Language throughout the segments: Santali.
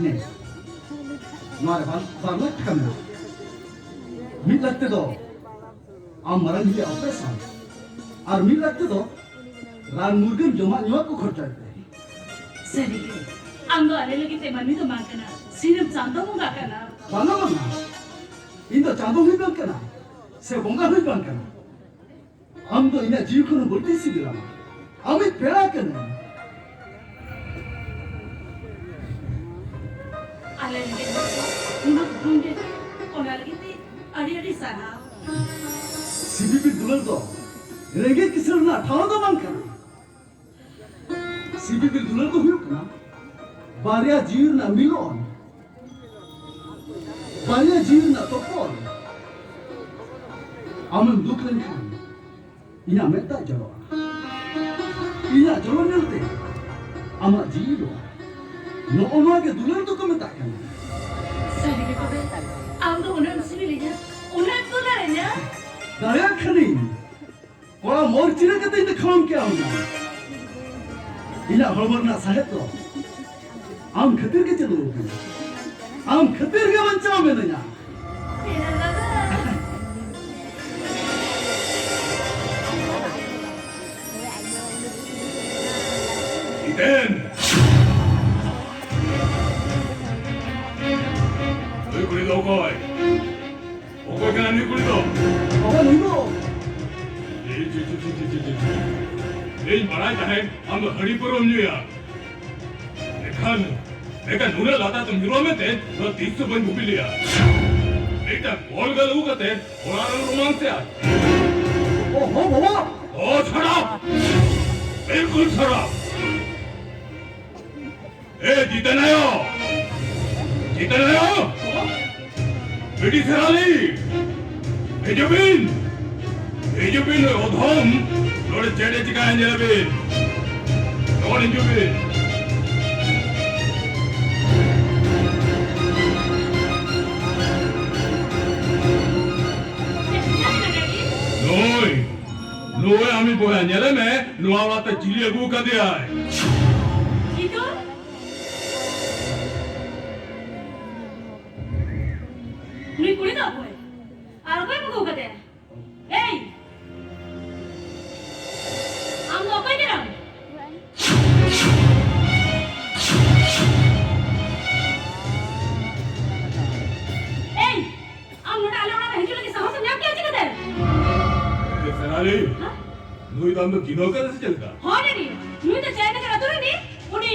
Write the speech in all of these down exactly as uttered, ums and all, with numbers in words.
ᱱᱮ, ᱱᱚᱣᱟ ᱨᱮ ᱵᱟᱨ, ᱵᱟᱨ ᱞᱟᱠᱷ ᱴᱟᱠᱟ ᱢᱮᱱᱟᱜᱼᱟ᱾ ᱢᱤᱫ ᱞᱟᱠᱷ ᱛᱮᱫᱚ ᱟᱢ ᱢᱟᱨᱟᱝ ᱦᱤᱞᱤ operation, ᱟᱨ ᱢᱤᱫ ᱞᱟᱠᱷ ᱛᱮᱫᱚ ᱨᱟᱱ ᱢᱩᱨᱜᱟᱹᱱ ᱡᱚᱢᱟᱜ ᱧᱩᱣᱟᱜ ᱠᱚ ᱠᱷᱚᱨᱪᱟᱭ ᱯᱮ᱾ ᱥᱟᱹᱨᱤᱜᱮ, ᱟᱢ ᱫᱚ ᱟᱞᱮ ᱞᱟᱹᱜᱤᱫ ᱛᱮ ᱢᱟᱹᱱᱢᱤ ᱫᱚ ᱵᱟᱝ ᱠᱟᱱᱟ, ᱥᱤᱨᱟᱹᱢ ᱪᱟᱸᱫᱚ ᱵᱚᱸᱜᱟ ᱠᱟᱱᱟ᱾ ᱵᱟᱝᱟ, ᱵᱟᱝᱟ, ᱤᱧ ᱫᱚ ᱪᱟᱸᱫᱚ ᱦᱩᱭ ᱵᱟᱝ ᱠᱟᱱᱟ, ᱥᱮ ᱵᱚᱸᱜᱟ ᱦᱩᱭ ᱵᱟᱝ ᱠᱟᱱᱟ᱾ ᱟᱢ ᱫᱚ ᱤᱧᱟᱹᱜ ᱡᱤᱣᱤ ᱠᱷᱚᱱ ᱦᱚᱸ ᱵᱟᱹᱲᱛᱤ ᱥᱤᱵᱤᱞᱟᱢᱟ᱾ ᱟᱢᱤᱡ ᱯᱮᱲᱟ ᱠᱟᱹᱱᱟᱹᱧ᱾ ᱟᱞᱮ ᱞᱟᱹᱜᱤᱫ ᱩᱱᱟᱹᱜ ᱜᱩᱱ ᱰᱷᱮᱨ, ᱚᱱᱟ ᱞᱟᱹᱜᱤᱫ ᱛᱮ ᱟᱹᱰᱤ ᱟᱹᱰᱤ ᱥᱟᱨᱦᱟᱣ᱾ ᱥᱤᱵᱤᱞ ᱫᱩᱞᱟᱹᱲ ᱫᱚ ᱨᱮᱸᱜᱮᱡ ᱠᱤᱥᱟᱹᱬ ᱨᱮᱱᱟᱜ ᱴᱷᱟᱶ ᱫᱚ ᱵᱟᱝ ᱠᱟᱱᱟ᱾ ᱥᱤᱵᱤᱞ ᱫᱩᱞᱟᱹᱲ ᱫᱚ ᱦᱩᱭᱩᱜ ᱠᱟᱱᱟ ᱵᱟᱨᱭᱟ ᱡᱤᱣᱤ ᱨᱮᱱᱟᱜ ᱢᱤᱞᱚᱱ᱾ ᱵᱟᱨᱭᱟ ᱡᱤᱣᱤ ᱨᱮᱱᱟᱜ ᱛᱚᱯᱚᱞ᱾ ᱟᱢᱮᱢ ᱫᱩᱠ ᱞᱮᱱᱠᱷᱟᱱ ᱤᱧᱟᱜ ᱢᱮᱫ ᱫᱟᱜ ᱡᱚᱨᱚᱜᱼᱟ᱾ ᱤᱧᱟᱜ ᱡᱚᱞᱚᱱ ᱧᱮᱞᱛᱮ ᱟᱢᱟᱜ ᱡᱤᱣᱤ ᱨᱚᱜᱼᱟ᱾ ᱱᱚᱜᱼᱚ ᱱᱚᱣᱟ ᱜᱮ ᱫᱩᱞᱟᱹᱲ ᱫᱚᱠᱚ ᱢᱮᱛᱟᱜ ᱠᱟᱱᱟ᱾ ᱥᱟᱹᱨᱤ ᱜᱮ ᱛᱚᱵᱮ, ᱟᱢ ᱫᱚ ᱩᱱᱟᱹᱜ ᱮᱢ ᱥᱤᱵᱤᱞᱤᱧᱟ, ᱩᱱᱟᱹᱜ ᱮᱢ ᱫᱩᱞᱟᱹᱲᱤᱧᱟ᱾ ᱫᱟᱲᱮᱭᱟᱜ ᱠᱷᱟᱱᱤᱧ, ᱠᱚᱲᱟ ᱢᱚᱨ ᱪᱤᱨᱟᱹ ᱠᱟᱛᱮᱧ ᱫᱮᱠᱷᱟᱣᱟᱢ ᱠᱮᱭᱟ ᱦᱩᱱᱟᱹᱝ᱾ ᱤᱧᱟᱜ ᱦᱚᱲᱢᱚ ᱨᱮᱱᱟᱜ ᱥᱟᱦᱮᱫ ᱫᱚ ᱟᱢ ᱠᱷᱟᱹᱛᱤᱨ ᱜᱮ ᱪᱟᱹᱞᱩ ᱟᱠᱟᱱᱟ᱾ ᱟᱢ ᱠᱷᱟᱹᱛᱤᱨ ᱜᱮ ᱵᱟᱧᱪᱟᱣ ᱢᱮᱱᱟᱧᱟ᱾ ᱡᱤᱛᱮᱱ! ᱱᱩᱭ ᱠᱩᱲᱤ ᱫᱚ ᱚᱠᱚᱭ? ᱚᱠᱚᱭ ᱠᱟᱱᱟᱭ ᱱᱩᱭ ᱠᱩᱲᱤ ᱫᱚ? ᱵᱟᱵᱟ, ᱱᱩᱭ ᱫᱚ ᱪᱤ, ᱪᱤ, ᱪᱤ, ᱪᱤ, ᱪᱤ, ᱪᱤ, ᱪᱤ᱾ ᱤᱧ ᱵᱟᱲᱟᱭ ᱛᱟᱦᱮᱸᱫ ᱟᱢ ᱫᱚ ᱦᱟᱺᱰᱤ ᱯᱟᱹᱣᱨᱟᱹᱢ ᱧᱩᱭᱟ᱾ ᱢᱮᱱᱠᱷᱟᱱ, ᱢᱮᱱᱠᱷᱟᱱ ᱱᱩᱱᱟᱹᱜ ᱞᱟᱛᱟᱨ ᱛᱮᱢ ᱧᱩᱨᱩᱜᱼᱟ ᱢᱮᱱᱛᱮ ᱱᱚᱣᱟ ᱛᱤᱥ ᱦᱚᱸ ᱵᱟᱹᱧ ᱵᱷᱟᱹᱵᱤ ᱞᱮᱫᱼᱟ᱾ ᱢᱤᱫᱴᱟᱝ ᱠᱚᱞ ᱜᱟᱞ ᱟᱹᱜᱩ ᱠᱟᱛᱮ ᱚᱲᱟᱜ ᱨᱮᱢ romance ᱮᱫᱼᱟ᱾ ᱳᱦᱳ ᱵᱟᱵᱟ! ᱚ, shut up! ᱵᱤᱞᱠᱩᱞ shut up! ᱮ, ᱡᱤᱛᱮᱱ ᱟᱭᱳ! ᱡᱤᱛᱮᱱ ᱟᱭᱳ! ᱵᱤᱴᱤ ᱥᱮᱨᱟᱞᱤ! ᱦᱤᱡᱩᱜ ᱵᱤᱱ! ᱦᱤᱡᱩᱜ ᱵᱤᱱ, ᱱᱩᱭ ᱚᱫᱷᱚᱢ ᱱᱚᱰᱮ ᱪᱮᱫ ᱮ ᱪᱤᱠᱟᱹᱭᱟ, ᱧᱮᱞ ᱵᱤᱱ᱾ ᱞᱚᱜᱚᱱ ᱦᱤᱡᱩᱜ ᱵᱤᱱ᱾ ᱱᱩᱭ, ᱱᱩᱭ ᱟᱢᱤᱡ ᱵᱚᱭᱦᱟ, ᱧᱮᱞᱮ ᱢᱮ, ᱱᱚᱣᱟ ᱚᱲᱟᱜ ᱛᱮ ᱪᱤᱞᱤ ᱟᱹᱜᱩ ᱟᱠᱟᱫᱮᱭᱟᱭ? ᱱᱩᱭ ᱠᱩᱲᱤ ᱫᱚ ᱚᱠᱚᱭ? ᱟᱨ ᱚᱠᱚᱭᱮᱢ ᱟᱹᱜᱩ ᱠᱟᱫᱮᱭᱟ? ᱮᱭ! ᱟᱢ ᱫᱚ ᱚᱠᱚᱭ ᱠᱟᱱᱟᱢ? ᱮᱭ! ᱟᱢ ᱱᱚᱰᱮ ᱟᱞᱮ ᱚᱲᱟᱜ ᱨᱮ ᱦᱤᱡᱩᱜ ᱞᱟᱹᱜᱤᱫ ᱥᱟᱦᱚᱥ ᱮᱢ ᱧᱟᱢ ᱠᱮᱫᱟ ᱪᱤᱠᱟᱹᱛᱮ? ᱮ, ᱥᱮᱱᱟᱞᱤ, ᱦᱮᱸ? ᱱᱩᱭ ᱫᱚ ᱟᱢ ᱫᱚ ᱪᱤᱱᱦᱟᱹᱣ ᱠᱟᱫᱟ ᱥᱮ ᱪᱮᱫ ᱞᱮᱠᱟ? ᱦᱳᱭ ᱨᱮᱰᱤ, ᱱᱩᱭ ᱫᱚ ᱡᱚᱭᱱᱚᱜᱚᱨ ᱟᱹᱛᱩ ᱨᱤᱱᱤᱡ, ᱩᱱᱤ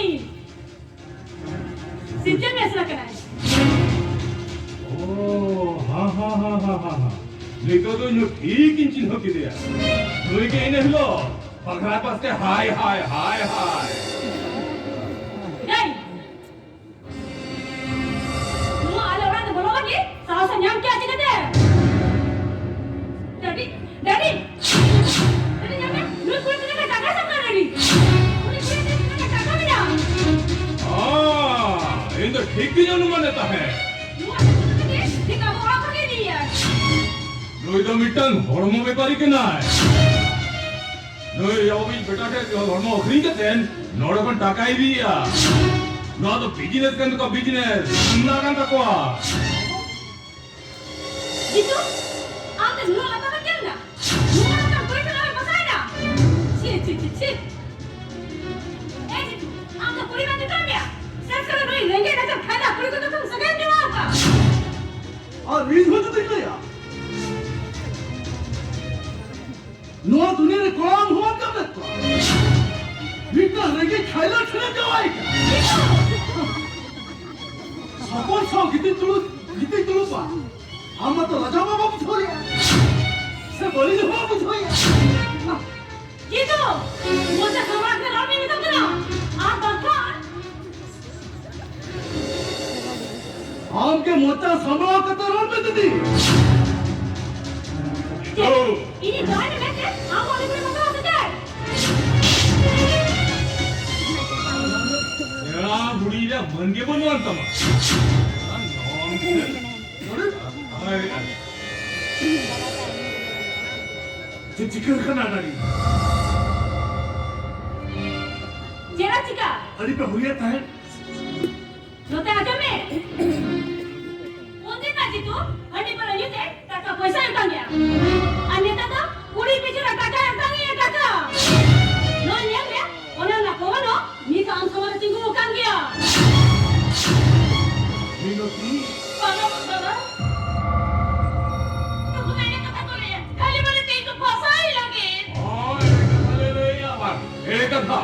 ᱥᱤᱨᱡᱚᱱ ᱢᱮᱥᱨᱟ ᱠᱟᱱᱟᱭ᱾ ᱳ, ᱦᱟ, ᱦᱟ, ᱦᱟ᱾ ᱱᱤᱛᱚᱜ ᱫᱚ ᱤᱧ ᱦᱚᱸ ᱴᱷᱤᱠ ᱤᱧ ᱪᱤᱱᱦᱟᱹᱣ ᱠᱮᱫᱮᱭᱟ᱾ ᱱᱩᱭ ᱜᱮ ᱤᱱᱟᱹ ᱦᱤᱞᱳᱜ ᱵᱟᱜᱷᱲᱟ ᱯᱟᱥ ᱛᱮ ᱦᱟᱭ, ᱦᱟᱭ, ᱦᱟᱭ, ᱦᱟᱭ᱾ ᱮᱭ! ᱱᱚᱣᱟ ᱟᱞᱮ ᱚᱲᱟᱜ ᱛᱮ ᱵᱚᱞᱚ ᱞᱟᱹᱜᱤᱫ ᱥᱟᱦᱚᱥ ᱮᱢ ᱧᱟᱢ ᱠᱮᱜᱼᱟ ᱪᱤᱠᱟᱹᱛᱮ? ᱰᱮᱰᱤ, ᱰᱮᱰᱤ, ᱰᱮᱰᱤ, ᱧᱮᱞ ᱢᱮ, ᱱᱩᱭ ᱠᱩᱲᱤ ᱛᱤᱱᱟᱹᱜ ᱜᱟᱱ ᱴᱟᱠᱟ ᱥᱟᱵ ᱠᱟᱜ ᱰᱮᱰᱤ᱾ ᱩᱱᱤ ᱠᱩᱲᱤ ᱴᱷᱮᱱ ᱛᱤᱱᱟᱹᱜ ᱜᱟᱱ ᱴᱟᱠᱟ ᱢᱮᱱᱟᱜᱼᱟ᱾ ᱟᱸ, ᱤᱧ ᱫᱚ ᱴᱷᱤᱠ ᱜᱤᱧ ᱚᱱᱩᱢᱟᱱᱮᱫ ᱛᱟᱦᱮᱸᱫ᱾ ᱱᱚᱣᱟ ᱴᱟᱠᱟ ᱛᱮᱜᱮ ᱴᱷᱤᱠ ᱟᱵᱚ ᱚᱲᱟᱜ ᱠᱷᱚᱱ ᱜᱮ ᱤᱫᱤᱭᱮᱭᱟ᱾ ᱱᱩᱭ ᱫᱚ ᱢᱤᱫᱴᱟᱝ ᱦᱚᱲᱢᱚ ᱵᱮᱯᱟᱨᱤ ᱠᱟᱱᱟᱭ᱾ ᱱᱩᱭ ᱟᱵᱚᱭᱤᱡ ᱵᱮᱴᱟ ᱴᱷᱮᱱ ᱦᱚᱲᱢᱚ ᱟᱹᱠᱷᱨᱤᱧ ᱠᱟᱛᱮ ᱱᱚᱰᱮ ᱠᱷᱚᱱ ᱴᱟᱠᱟᱭ ᱤᱫᱤᱭᱮᱜᱼᱟ᱾ ᱱᱚᱣᱟ ᱫᱚ ᱵᱤᱡᱽᱱᱮᱥ ᱠᱟᱱ ᱛᱟᱠᱚᱣᱟ, ᱵᱤᱡᱽᱱᱮᱥ, ᱫᱷᱟᱱᱫᱟ ᱠᱟᱱ ᱛᱟᱠᱚᱣᱟ᱾ ᱡᱤᱛᱩ, ᱟᱢ ᱫᱚ ᱱᱩᱱᱟᱹᱜ ᱞᱟᱛᱟᱨ ᱨᱮᱢ ᱧᱮᱞ ᱮᱫᱟ? ᱱᱩᱱᱟᱹᱜ ᱞᱟᱛᱟᱨ ᱠᱩᱲᱤ ᱴᱷᱮᱱ ᱟᱢᱮᱢ ᱵᱟᱥᱟᱭᱮᱱᱟ? ᱪᱷᱤ, ᱪᱷᱤ, ᱪᱷᱤ, ᱪᱷᱤ᱾ ᱮ ᱡᱤᱛᱩ, ᱟᱢ ᱫᱚ ᱠᱩᱲᱤ ᱵᱟᱢ ᱡᱩᱴᱟᱹᱣ ᱢᱮᱭᱟ? ᱥᱮᱥ ᱠᱟᱛᱮ ᱱᱩᱭ ᱨᱮᱸᱜᱮᱡ ᱱᱟᱪᱟᱨ ᱠᱷᱟᱭᱫᱟ ᱠᱩᱲᱤ ᱠᱚᱫᱚ ᱛᱚᱢ ᱥᱟᱹᱜᱟᱹᱭ ᱡᱚᱲᱟᱣ ᱠᱚᱣᱟ᱾ ᱟᱨ ᱤᱧ ᱦᱚᱸ ᱡᱩᱫᱤᱧ ᱞᱟᱹᱭᱟ, ᱱᱚᱣᱟ ᱫᱩᱱᱤᱭᱟᱹ ᱨᱮ ᱠᱚᱲᱟ ᱦᱚᱸ ᱵᱟᱢ ᱧᱟᱢ ᱞᱮᱫ ᱠᱚᱣᱟ᱾ ᱢᱤᱫᱴᱟᱝ ᱨᱮᱸᱜᱮᱡ ᱠᱷᱟᱭᱞᱟ ᱴᱷᱮᱱᱮᱢ ᱡᱟᱶᱟᱭ ᱠᱟᱱᱟ᱾ ᱦᱚᱯᱚᱱ ᱥᱟᱶ ᱜᱤᱛᱤᱡ ᱫᱩᱲᱩᱵ, ᱜᱤᱛᱤᱡ ᱫᱩᱲᱩᱵ ᱢᱟ᱾ ᱟᱢ ᱢᱟᱛᱚ ᱞᱟᱡᱟᱣ ᱢᱟ ᱵᱟᱢ ᱵᱩᱡᱷᱟᱹᱣ ᱞᱮᱜᱼᱟ᱾ ᱥᱮ ᱵᱟᱹᱲᱤᱡ ᱦᱚᱸ ᱵᱟᱢ ᱵᱩᱡᱷᱟᱹᱣ ᱞᱮᱜᱼᱟ᱾ ᱠᱤᱱᱛᱩ ᱢᱚᱪᱟ ᱥᱟᱢᱵᱲᱟᱣ ᱠᱟᱛᱮ ᱨᱚᱲ ᱢᱮ ᱢᱮᱛᱟᱢ ᱠᱟᱱᱟ᱾ ᱟᱨ ᱵᱟᱝᱠᱷᱟᱱ ᱟᱢ ᱜᱮ ᱢᱚᱪᱟ ᱥᱟᱢᱵᱲᱟᱣ ᱠᱟᱛᱮ ᱨᱚᱲ ᱢᱮ ᱫᱤᱫᱤ᱾ ᱪᱮᱫ? ᱤᱧᱤᱧ ᱫᱚᱦᱚᱭ ᱢᱮ ᱢᱮᱱᱛᱮ ᱟᱢ ᱚᱸᱰᱮ ᱠᱷᱚᱱᱮᱢ ᱵᱟᱛᱟᱣᱟ ᱥᱮ ᱪᱮᱫ? ᱥᱮᱬᱟ ᱵᱩᱲᱦᱤ ᱨᱮ ᱢᱟᱹᱱ ᱜᱮ ᱵᱟᱹᱱᱩᱜ ᱟᱱ ᱛᱟᱢᱟ᱾ ᱪᱮᱫ ᱪᱤᱠᱟᱹ ᱠᱟᱱᱟ ᱰᱟᱹᱰᱤ? ᱮᱨᱟ ᱪᱤᱠᱟ? ᱟᱹᱰᱤ ᱯᱮ ᱦᱩᱭᱮᱫ ᱛᱟᱦᱮᱸᱫ᱾ ᱱᱚᱛᱮ ᱟᱸᱡᱚᱢ ᱢᱮ᱾ ᱩᱱᱫᱤᱱ ᱢᱟ ᱡᱤᱛᱩ ᱦᱟᱺᱰᱤ ᱯᱟᱹᱣᱨᱟᱹ ᱧᱩ ᱛᱮ ᱴᱟᱠᱟ ᱯᱚᱭᱥᱟᱭ ᱚᱴᱟᱝ ᱜᱮᱭᱟ᱾ ᱟᱨ ᱱᱮᱛᱟᱨ ᱫᱚ ᱠᱩᱲᱤ ᱯᱤᱪᱷᱩ ᱨᱮ ᱴᱟᱠᱟᱭ ᱚᱴᱟᱝ ᱜᱮᱭᱟ, ᱴᱟᱠᱟ᱾ ᱱᱚᱣᱟ ᱧᱮᱞ ᱢᱮ, ᱚᱱᱟ ᱨᱮᱱᱟᱜ ᱯᱨᱚᱢᱟᱱ ᱦᱚᱸ ᱱᱤᱛ ᱟᱢ ᱥᱟᱢᱟᱝ ᱨᱮ ᱛᱤᱸᱜᱩ ᱟᱠᱟᱱ ᱜᱮᱭᱟ᱾ ᱢᱤᱱᱚᱛᱤ᱾ ᱵᱟᱵᱟ, ᱵᱟᱵᱟ᱾ ᱱᱩᱠᱩ ᱫᱚ ᱮᱲᱮ ᱠᱟᱛᱷᱟ ᱠᱚ ᱞᱟᱹᱭᱟ᱾ ᱠᱷᱟᱹᱞᱤ ᱵᱚᱞᱮ ᱛᱮ ᱤᱧ ᱠᱚ ᱯᱷᱟᱸᱥᱟᱭ ᱞᱟᱹᱜᱤᱫ᱾ ᱚ, ᱮᱲᱮ ᱠᱟᱛᱷᱟ ᱞᱮ ᱞᱟᱹᱭᱟ ᱟᱵᱟᱨ᱾ ᱮᱲᱮ ᱠᱟᱛᱷᱟ᱾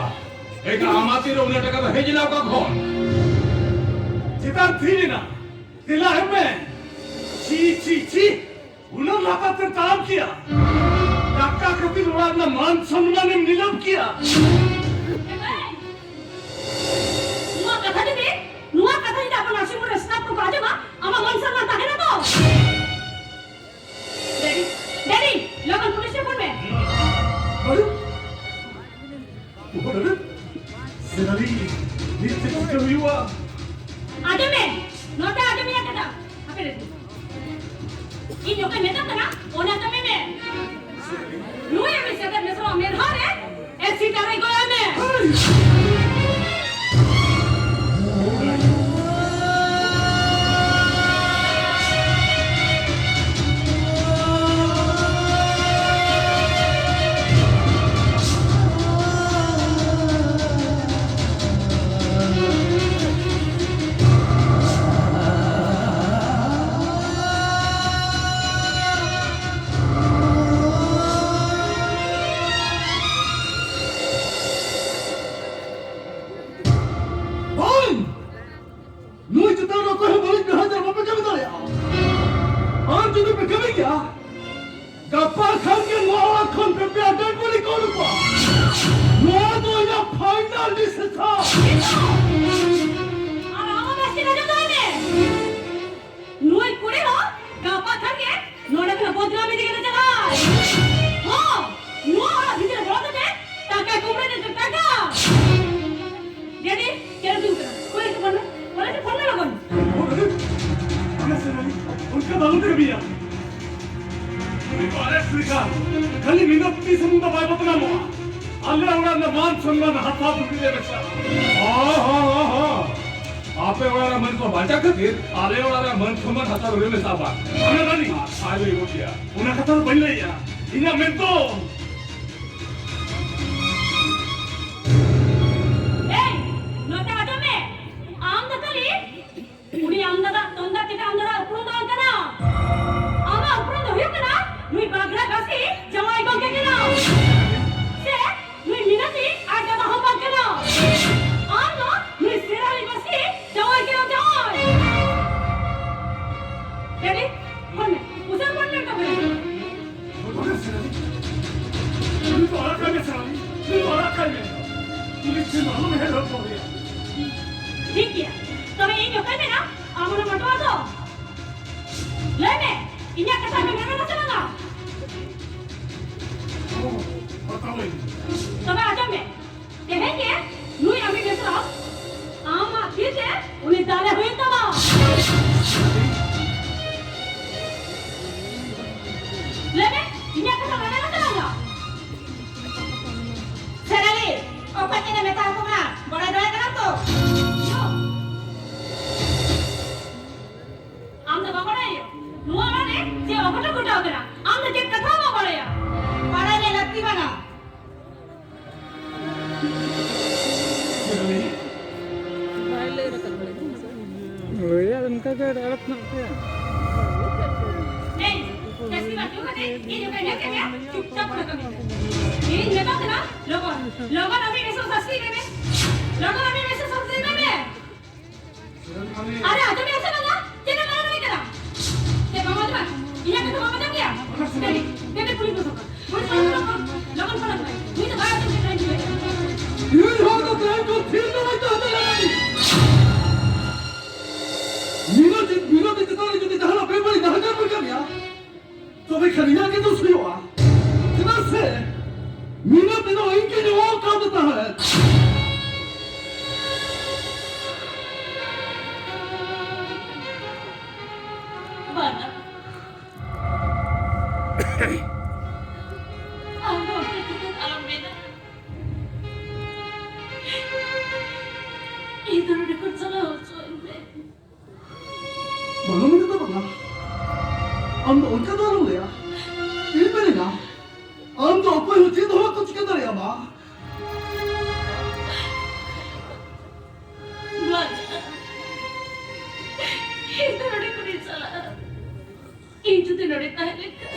ᱮᱠᱟ ᱟᱢᱟᱜ ᱛᱤᱨᱮ ᱩᱱᱟᱹᱜ ᱴᱟᱠᱟ ᱫᱚ ᱦᱮᱡ ᱮᱱᱟ ᱚᱠᱟ ᱠᱷᱚᱱ? ᱪᱮᱛᱟᱱ ᱛᱷᱤᱨ ᱮᱱᱟ᱾ ᱛᱮᱞᱟ ᱮᱢ ᱢᱮ᱾ ᱪᱷᱤ, ᱪᱷᱤ, ᱪᱷᱤ᱾ ᱩᱱᱟᱹᱜ ᱞᱟᱛᱟᱨ ᱛᱮ ᱛᱟᱲᱟᱢ ᱠᱮᱭᱟ᱾ ᱴᱟᱠᱟ ᱠᱷᱟᱹᱛᱤᱨ ᱚᱲᱟᱜ ᱨᱮᱱᱟᱜ ᱢᱟᱱ ᱥᱚᱱᱢᱟᱱ ᱮᱢ ᱱᱤᱞᱟᱹᱢ ᱠᱮᱭᱟ᱾ ᱮ ᱵᱷᱟᱭ, ᱱᱚᱣᱟ ᱠᱟᱛᱷᱟ ᱡᱩᱫᱤ, ᱱᱚᱣᱟ ᱠᱟᱛᱷᱟ ᱡᱩᱫᱤ ᱟᱵᱚ ᱱᱟᱨᱥᱤᱝ ᱦᱳᱢ ᱨᱮ ᱥᱴᱟᱯ ᱠᱚᱠᱚ ᱟᱸᱡᱚᱢᱟ, ᱟᱢᱟᱜ ᱢᱟᱱ ᱥᱚᱱᱢᱟᱱ ᱛᱟᱦᱮᱱᱟ ᱛᱚ? ᱰᱮᱰᱤ, ᱰᱮᱰᱤ, ᱞᱚᱜᱚᱱ ᱯᱩᱞᱤᱥ ᱨᱮ ᱯᱷᱳᱱ ᱢᱮ᱾ ᱟᱨᱮ, ᱚᱦᱚ, ᱰᱮᱰᱤ, ᱥᱮᱱᱟᱞᱤ, ᱱᱤᱛ ᱪᱮᱫ ᱪᱤᱠᱟᱹ ᱦᱩᱭᱩᱜᱼᱟ? ᱟᱸᱡᱚᱢ ᱢᱮ, ᱱᱚᱛᱮ ᱟᱸᱡᱚᱢ ᱢᱮ ᱠᱟᱛᱷᱟ᱾ ᱦᱟᱯᱮ ᱰᱮᱰᱤ᱾ ᱤᱧ ᱚᱠᱟᱧ ᱢᱮᱛᱟᱢ ᱠᱟᱱᱟ, ᱚᱱᱟ ᱠᱟᱹᱢᱤ ᱢᱮ᱾ ᱱᱩᱭ ᱩᱱᱤ ᱥᱮᱛᱮᱫ ᱢᱮᱥᱨᱟ ᱢᱮᱫᱦᱟ ᱨᱮ ᱮᱥᱤ ᱴᱟᱨᱟᱭ ᱜᱚᱭᱟ ᱢᱮ᱾ ᱵᱟᱝ! ᱱᱩᱭ ᱪᱮᱛᱟᱱ ᱨᱮ ᱚᱠᱚᱭ ᱦᱚᱸ ᱵᱟᱹᱲᱤᱡ ᱵᱮᱣᱦᱟᱨ ᱫᱚ ᱵᱟᱯᱮ ᱠᱟᱹᱢᱤ ᱫᱟᱲᱮᱭᱟᱜᱼᱟ᱾ ᱟᱨ ᱡᱩᱫᱤ ᱯᱮ ᱠᱟᱹᱢᱤ ᱜᱮᱭᱟ, ᱜᱟᱯᱟ ᱠᱷᱟᱱ ᱜᱮ ᱱᱚᱣᱟ ᱚᱲᱟᱜ ᱠᱷᱚᱱ ᱯᱮ ᱯᱮᱭᱟ ᱰᱮᱰ ᱵᱚᱰᱤ ᱠᱚ ᱩᱰᱩᱠᱚᱜᱼᱟ᱾ ᱱᱚᱣᱟ ᱫᱚ ᱤᱧᱟᱹᱜ ᱯᱷᱟᱭᱱᱟᱞ ᱰᱤᱥᱤᱥᱚᱱ᱾ ᱟᱨ ᱟᱢ ᱦᱚᱸ ᱵᱮᱥ ᱴᱷᱤᱠ ᱟᱸᱡᱚᱢ ᱫᱚᱦᱚᱭ ᱢᱮ᱾ ᱱᱩᱭ ᱠᱩᱲᱤ ᱦᱚᱸ ᱜᱟᱯᱟ ᱠᱷᱟᱱ ᱜᱮ ᱱᱚᱰᱮ ᱠᱷᱚᱱᱟᱜ ᱵᱚᱫᱱᱟᱢ ᱤᱫᱤ ᱠᱟᱛᱮ ᱪᱟᱞᱟᱜ ᱟᱭ᱾ ᱦᱚᱸ, ᱱᱚᱣᱟ ᱚᱲᱟᱜ ᱵᱷᱤᱛᱤᱨ ᱨᱮ ᱵᱚᱞᱚ ᱠᱟᱛᱮ ᱴᱟᱠᱟ ᱠᱩᱢᱵᱽᱲᱩ ᱤᱫᱤ ᱠᱟᱛᱮ ᱴᱟᱠᱟ᱾ ᱰᱮᱰᱤ, ᱪᱮᱫ ᱮᱢ ᱫᱩᱲᱩᱵ ᱠᱟᱱᱟ? ᱠᱚᱞᱮᱡᱽ ᱨᱮ ᱯᱷᱳᱱ ᱢᱮ, ᱠᱚᱞᱮᱡᱽ ᱨᱮ ᱯᱷᱳᱱ ᱢᱮ ᱞᱚᱜᱚᱱ᱾ ᱚ, ᱰᱮᱰᱤ, ᱟᱞᱮ ᱥᱮᱱ ᱨᱮᱱ ᱚᱱᱠᱟ ᱫᱚ ᱟᱞᱚᱢ ᱠᱟᱹᱢᱤᱭᱟ᱾ ᱩᱱᱤ ᱫᱚ ᱟᱞᱮ ᱞᱮᱠᱟ ᱠᱷᱟᱹᱞᱤ ᱢᱤᱱᱚᱛᱤ ᱥᱩᱢᱩᱝ ᱫᱚ ᱵᱟᱭ ᱵᱚᱫᱱᱟᱢᱚᱜᱼᱟ᱾ ᱟᱞᱮ ᱚᱲᱟᱜ ᱨᱮᱱᱟᱜ ᱢᱟᱱ ᱥᱚᱱᱢᱟᱱ ᱦᱟᱛᱟᱣ ᱛᱩᱞᱩᱡ ᱞᱮ ᱢᱮᱥᱟᱜᱼᱟ᱾ ᱦᱚᱸ, ᱦᱚᱸ, ᱦᱚᱸ, ᱦᱚᱸ᱾ ᱟᱯᱮ ᱚᱲᱟᱜ ᱨᱮ ᱢᱟᱹᱱ ᱠᱚ ᱵᱟᱧᱪᱟᱣ ᱠᱷᱟᱹᱛᱤᱨ ᱟᱞᱮ ᱚᱲᱟᱜ ᱨᱮ ᱢᱟᱹᱱ ᱥᱚᱱᱢᱟᱱ ᱦᱟᱛᱟᱣ ᱛᱩᱞᱩᱡ ᱞᱮ ᱢᱮᱥᱟᱜᱼᱟ᱾ ᱵᱟᱝ, ᱟᱞᱮ ᱨᱟᱱᱤ, ᱟᱡ ᱞᱮ ᱜᱚᱴᱮᱭᱟ᱾ ᱚᱱᱟ ᱠᱟᱛᱷᱟ ᱫᱚ ᱵᱟᱹᱧ ᱞᱟᱹᱭᱮᱜᱼᱟ᱾ ᱤᱧᱟᱹᱜ ᱢᱮᱱ ᱫᱚ᱾ ᱮᱭ, ᱱᱚᱛᱮ ᱟᱸᱡᱚᱢ ᱢᱮ᱾ ᱟᱢ ᱫᱚ ᱠᱷᱟᱹᱞᱤ ᱩᱱᱤ ᱟᱢ ᱫᱟᱫᱟ, ᱛᱚᱱᱫᱟ ᱪᱮᱴᱟ ᱟᱢ ᱫᱟᱫᱟ ᱩᱯᱨᱩᱢ ᱫᱚ ᱵᱟᱝ ᱠᱟᱱᱟ᱾ ᱟᱢᱟᱜ ᱩᱯᱨᱩᱢ ᱫᱚ ᱦᱩᱭᱩᱜ ᱠᱟᱱᱟ ᱱᱩᱭ ᱵᱟᱜᱽᱨᱟ ᱠᱟᱹᱥᱤ ᱡᱟᱶᱟᱭ ᱜᱚᱝᱠᱮ ᱠᱟᱱᱟ᱾ ᱥᱮ ᱱᱩᱭ ᱢᱤᱱᱟᱠᱤ ᱟᱡ ᱫᱟᱫᱟ ᱦᱚᱸ ᱵᱟᱝ ᱠᱟᱱᱟ᱾ ᱟᱢ ᱫᱚ ᱱᱩᱭ ᱥᱮᱨᱟᱞᱤ ᱵᱟᱥᱠᱮ ᱡᱟᱶᱟᱭ ᱠᱟᱱᱟᱢ, ᱡᱟᱶᱟᱭ᱾ ᱰᱮᱰᱤ, ᱯᱷᱳᱱ ᱢᱮ᱾ ᱩᱥᱟᱹᱨᱟ ᱯᱷᱳᱱ ᱢᱮ, ᱛᱚᱵᱮ᱾ ᱵᱚᱞᱚᱱᱮ ᱥᱮᱨᱟᱞᱤ, ᱩᱱᱤ ᱫᱚ ᱟᱲᱟᱜ ᱠᱟᱭ ᱢᱮ, ᱥᱮᱨᱟᱞᱤ, ᱩᱱᱤ ᱫᱚ ᱟᱲᱟᱜ ᱠᱟᱭ ᱢᱮ᱾ ᱩᱱᱤ ᱴᱷᱮᱱ ᱟᱞᱚᱢ ᱦᱮᱡ ᱦᱚᱪᱚ ᱟᱭᱟ᱾ ᱴᱷᱤᱠ ᱜᱮᱭᱟ, ᱛᱚᱵᱮ ᱤᱧ ᱚᱠᱚᱭ ᱢᱮᱱᱟ ᱟᱢ ᱚᱱᱟ ᱢᱚᱴᱚᱣᱟ ᱫᱚ? ᱞᱟᱹᱭ ᱢᱮ, ᱤᱧᱟᱜ ᱠᱟᱛᱷᱟ ᱟᱸᱡᱚᱢ ᱢᱮ ᱥᱮ ᱵᱟᱝᱟ? ᱚ, ᱦᱟᱛᱟᱣᱟᱹᱧ᱾ ᱛᱚᱵᱮ ᱟᱸᱡᱚᱢ ᱢᱮ, ᱛᱮᱦᱮᱧ ᱜᱮ ᱱᱩᱭ ᱟᱢᱤ ᱵᱮᱥᱨᱟᱢ ᱟᱢᱟᱜ ᱛᱤ ᱛᱮ ᱩᱱᱤ ᱫᱟᱞᱮ ᱦᱩᱭᱩᱜ ᱛᱟᱢᱟ᱾ ᱞᱟᱹᱭ ᱢᱮ, ᱤᱧᱟᱜ ᱠᱟᱛᱷᱟ ᱵᱟᱰᱟᱭ ᱢᱮ ᱥᱮ ᱵᱟᱝᱟ? ᱥᱮᱨᱟᱞᱤ, ᱚᱠᱚᱭ ᱠᱤᱱᱮ ᱢᱮᱛᱟ ᱟᱠᱚ ᱠᱟᱱᱟ? ᱵᱟᱲᱟᱭ ᱫᱟᱲᱮᱭᱟᱜ ᱠᱟᱱᱟᱢ ᱛᱚ? ᱟᱢ ᱫᱚ ᱵᱟᱢ ᱵᱟᱲᱟᱭᱟ? ᱱᱚᱣᱟ ᱚᱲᱟᱜ ᱨᱮ ᱪᱮᱫ ᱚᱜᱷᱚᱴᱚᱱ ᱜᱷᱚᱴᱟᱣ ᱠᱟᱱᱟ? ᱟᱢ ᱫᱚ ᱪᱮᱫ ᱠᱟᱛᱷᱟ ᱦᱚᱸ ᱵᱟᱢ ᱵᱟᱲᱟᱭᱟ? ᱵᱟᱲᱟᱭ ᱨᱮᱭᱟᱜ ᱞᱟᱹᱠᱛᱤ ᱵᱟᱝᱟ᱾ ᱦᱳᱭ, ᱟᱫᱚ ᱚᱱᱠᱟ ᱜᱮ ᱟᱲᱟᱜ ᱧᱚᱜ ᱯᱮ᱾ ᱮᱭ, ᱡᱟᱹᱥᱛᱤ ᱵᱟᱝ ᱟᱸᱡᱚᱢ ᱠᱟᱛᱮ ᱤᱧ ᱚᱠᱟᱧ ᱧᱮᱞ ᱠᱮᱫ ᱢᱮᱭᱟ? ᱪᱩᱯᱪᱟᱯ ᱠᱚᱨᱮ ᱠᱟᱹᱢᱤ ᱢᱮ᱾ ᱤᱧ ᱢᱮᱛᱟᱢ ᱠᱟᱱᱟ, ᱞᱚᱜᱚᱱ, ᱞᱚᱜᱚᱱ ᱟᱢᱤ ᱵᱮᱥᱨᱟᱢ ᱥᱟᱥᱛᱤ ᱠᱟᱭ ᱢᱮ᱾ ᱞᱚᱜᱚᱱ ᱟᱢᱤ ᱵᱮᱥᱨᱟᱢ ᱥᱟᱥᱛᱤ ᱠᱟᱭ ᱢᱮ᱾ ᱟᱨᱮ, ᱟᱸᱡᱚᱢᱮᱫ ᱟᱢ ᱥᱮ ᱵᱟᱝᱟ? ᱪᱮᱫ ᱮᱢ ᱞᱟᱹᱭ ᱠᱟᱱᱟ? ᱪᱮᱫ ᱵᱟᱢ ᱟᱸᱡᱚᱢᱟ? ᱤᱧᱟᱜ ᱠᱟᱛᱷᱟ ᱵᱟᱢ ᱟᱸᱡᱚᱢ ᱜᱮᱭᱟ? ᱫᱮᱱᱤ, ᱫᱮᱱᱤ ᱯᱩᱞᱤᱥ ᱠᱚ ᱥᱟᱵ ᱠᱚᱣᱟ᱾ ᱯᱩᱞᱤᱥ ᱠᱚ ᱥᱟᱵ ᱠᱚᱣᱟ᱾ ᱞᱚᱜᱚᱱ ᱯᱷᱳᱱ ᱟᱠᱚ ᱢᱮ᱾ ᱩᱱᱤ ᱫᱚ ᱵᱟᱭ ᱟᱸᱡᱚᱢ ᱜᱮᱭᱟ, ᱠᱟᱹᱧ ᱪᱚᱭᱟ᱾ ᱤᱧ ᱦᱚᱲ ᱫᱚ ᱛᱮᱦᱮᱧ ᱠᱷᱚᱱ ᱛᱷᱤᱨ ᱫᱚ ᱵᱟᱹᱧ ᱛᱟᱦᱮᱸ ᱫᱟᱲᱮᱭᱟᱜᱼᱟ᱾ ᱢᱤᱱᱚᱛᱤ, ᱢᱤᱱᱚᱛᱤ ᱪᱮᱛᱟᱱ ᱨᱮ ᱡᱩᱫᱤ ᱡᱟᱦᱟᱱᱟᱜ ᱵᱮᱵᱟᱹᱲᱤᱡ ᱱᱟᱦᱟᱪᱟᱨ ᱦᱩᱭ ᱠᱟᱱ ᱜᱮᱭᱟ, ᱛᱚᱵᱮ ᱠᱷᱟᱱ ᱤᱧᱟᱜ ᱜᱮ ᱫᱳᱥ ᱦᱩᱭᱩᱜᱼᱟ, ᱪᱮᱫᱟᱜ ᱥᱮ ᱢᱤᱱᱟᱹ ᱛᱮᱫᱚ ᱤᱧ ᱜᱮᱧ ᱦᱚᱦᱚ ᱟᱠᱟᱫᱮ ᱛᱟᱦᱮᱸᱫ᱾ ᱵᱟᱝᱟ᱾ ᱟᱢ ᱫᱚ ᱚᱱᱠᱟ ᱠᱟᱛᱮ ᱟᱞᱚᱢ ᱢᱮᱱᱟ᱾ ᱟᱢ ᱫᱚ ᱚᱱᱠᱟ ᱫᱚ ᱟᱞᱚᱢ ᱞᱟᱹᱭᱟ᱾ ᱤᱧ ᱢᱮᱱᱟ, ᱟᱢ ᱫᱚ ᱚᱠᱚᱭ ᱦᱚᱸ ᱪᱮᱫ ᱦᱚᱸ ᱵᱟᱠᱚ ᱪᱤᱠᱟᱹ ᱫᱟᱲᱮᱭᱟᱢᱟ᱾ ᱵᱟᱝ, ᱤᱧ ᱫᱚ ᱱᱚᱰᱮ ᱠᱷᱚᱱᱤᱧ ᱪᱟᱞᱟᱜᱼᱟ᱾ ᱤᱧ ᱡᱩᱫᱤ ᱱᱚᱰᱮ ᱛᱟᱦᱮᱸ ᱞᱮᱱᱠᱷᱟᱱ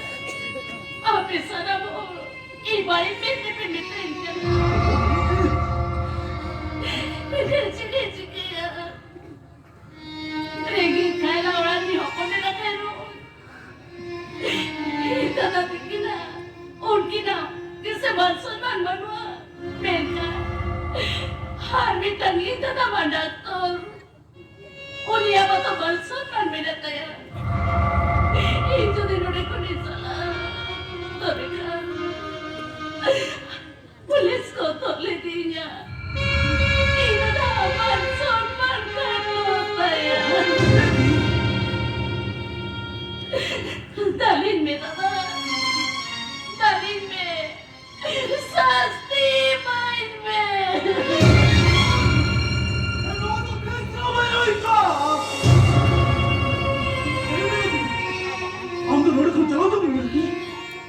ᱟᱯᱮ ᱥᱟᱱᱟᱢ ᱦᱚᱲ ᱤᱧ ᱵᱟᱹᱲᱤᱡ ᱢᱮᱱᱛᱮ ᱯᱮ ᱢᱮᱛᱟᱹᱧ ᱠᱟᱱᱟ᱾ ᱪᱮᱫ ᱮ ᱪᱤᱠᱟᱹᱭᱟ? ᱨᱮᱸᱜᱮᱡ ᱠᱷᱟᱭᱞᱟ ᱚᱲᱟᱜ ᱨᱤᱱᱤᱡ ᱦᱚᱯᱚᱱ ᱮᱨᱟ ᱠᱟᱱ ᱨᱮᱦᱚᱸ, ᱤᱧ ᱫᱟᱫᱟ ᱛᱟᱹᱠᱤᱱᱟᱜ, ᱩᱱᱠᱤᱱᱟᱜ ᱜᱮᱥᱮ ᱢᱟᱱ ᱥᱚᱱᱢᱟᱱ ᱵᱟᱹᱱᱩᱜᱼᱟ᱾ ᱢᱮᱱᱠᱷᱟᱱ ᱟᱨ ᱢᱤᱫᱴᱟᱝ ᱤᱧ ᱫᱟᱫᱟ ᱢᱟ ᱰᱟᱠᱛᱚᱨ, ᱩᱱᱤᱭᱟᱜ ᱢᱟᱛᱚ ᱢᱟᱱ ᱥᱚᱱᱢᱟᱱ ᱢᱮᱱᱟᱜ ᱛᱟᱭᱟ᱾ ᱤᱧ ᱡᱩᱫᱤ ᱱᱚᱰᱮ ᱠᱷᱚᱱᱤᱧ ᱪᱟᱞᱟᱜᱼᱟ, ᱛᱚᱵᱮ ᱠᱷᱟᱱ ᱯᱩᱞᱤᱥ ᱠᱚ ᱛᱚᱞ ᱤᱫᱤᱧᱟ᱾ ᱤᱧ ᱫᱟᱫᱟ ᱢᱟᱱ ᱥᱚᱱᱢᱟᱱ ᱠᱷᱟᱴᱚᱜ ᱛᱟᱭᱟ᱾ ᱫᱟᱞᱤᱧ ᱢᱮ ᱫᱟᱫᱟ, ᱫᱟᱞᱤᱧ ᱢᱮ, ᱥᱟᱥᱛᱤ ᱤᱢᱟᱹᱧ ᱢᱮ᱾ ᱱᱚᱣᱟ ᱫᱚ ᱵᱮᱥ ᱧᱚᱜ ᱵᱟᱭ ᱦᱩᱭ ᱠᱚᱜᱼᱟ᱾ ᱟᱢ ᱫᱚ ᱱᱚᱰᱮ ᱠᱷᱚᱱ ᱪᱟᱞᱟᱣ ᱛᱟᱵᱚᱱ ᱢᱮ᱾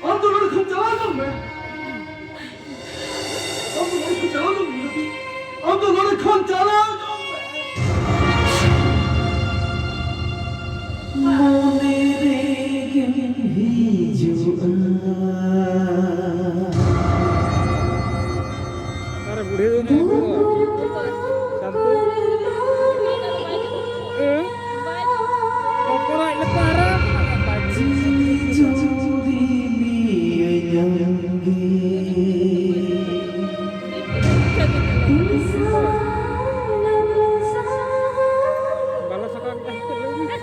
ᱟᱢ ᱫᱚ ᱱᱚᱰᱮ ᱠᱷᱚᱱ ᱪᱟᱞᱟᱣ ᱛᱟᱵᱚᱱ ᱢᱮ᱾ ᱟᱢ ᱫᱚ ᱱᱚᱰᱮ ᱠᱷᱚᱱ ᱪᱟᱞᱟᱣ ᱧᱚᱜ ᱢᱮ᱾ ᱟᱢ ᱫᱚ ᱱᱚᱰᱮ ᱠᱷᱚᱱ ᱪᱟᱞᱟᱣ ᱧᱚᱜ ᱢᱮ᱾ ᱢᱚᱱᱮ ᱨᱮᱜᱮᱢ ᱦᱤᱡᱩᱜᱼᱟ᱾ ᱚᱠᱟᱨᱮ ᱵᱩᱲᱦᱤ ᱫᱚ ᱱᱩᱭ ᱫᱚ? ᱥᱟᱱᱛᱤ? ᱦᱮᱸ? ᱦᱚᱯᱚᱱ ᱟᱡ ᱞᱮᱠᱟ ᱦᱟᱨᱟ ᱟᱠᱟᱱᱟ᱾ ᱡᱤᱣᱤ ᱡᱩᱨᱤ ᱢᱤᱭᱟᱹᱧ ᱟᱢᱜᱮ᱾ ᱵᱟᱞᱟ ᱥᱟᱠᱟ ᱠᱮᱫᱟ ᱥᱮ ᱪᱮᱫ ᱞᱟᱹᱭ ᱢᱮ?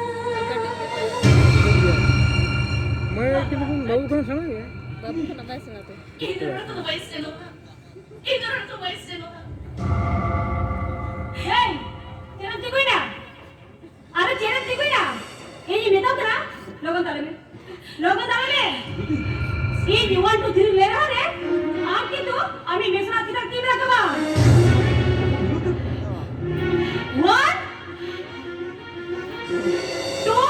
ᱢᱟᱹᱭ ᱠᱤᱱᱛᱩ ᱵᱟᱹᱵᱩ ᱠᱷᱚᱱ ᱥᱮᱬᱟ ᱜᱮᱭᱟ᱾ ᱵᱟᱹᱵᱩ ᱠᱷᱚᱱᱟᱜ ᱵᱟᱭ ᱥᱮᱬᱟ ᱛᱮ᱾ ᱤᱧ ᱫᱚ ᱱᱚᱰᱮ ᱠᱷᱚᱱ ᱵᱟᱹᱧ ᱥᱮᱱᱚᱜᱼᱟ᱾ ᱤᱧ ᱫᱚ ᱱᱚᱰᱮ ᱠᱷᱚᱱ ᱵᱟᱹᱧ ᱥᱮᱱᱚᱜᱼᱟ᱾ ᱦᱮᱭ, ᱪᱮᱫ ᱮᱢ ᱪᱤᱠᱟᱹᱭᱮᱫᱟ? ᱟᱨᱮ ᱪᱮᱫ ᱮᱢ ᱪᱤᱠᱟᱹᱭᱮᱫᱟ? ᱤᱧᱤᱧ ᱢᱮᱛᱟᱢ ᱠᱟᱱᱟ, ᱞᱚᱜᱚᱱ ᱛᱟᱲᱟᱢ ᱢᱮ᱾ ᱞᱚᱜᱚᱱ ᱛᱟᱲᱟᱢ ᱢᱮ᱾ ᱤᱧ one, two, three ᱞᱟᱹᱭ ᱨᱮᱦᱚᱸ ᱨᱮ, ᱟᱢ ᱠᱤᱱᱛᱩ ᱟᱢᱤᱡ ᱢᱮᱥᱨᱟ ᱪᱮᱛᱟᱱ ᱛᱤᱢ ᱨᱟᱠᱟᱵᱟ᱾ One, two,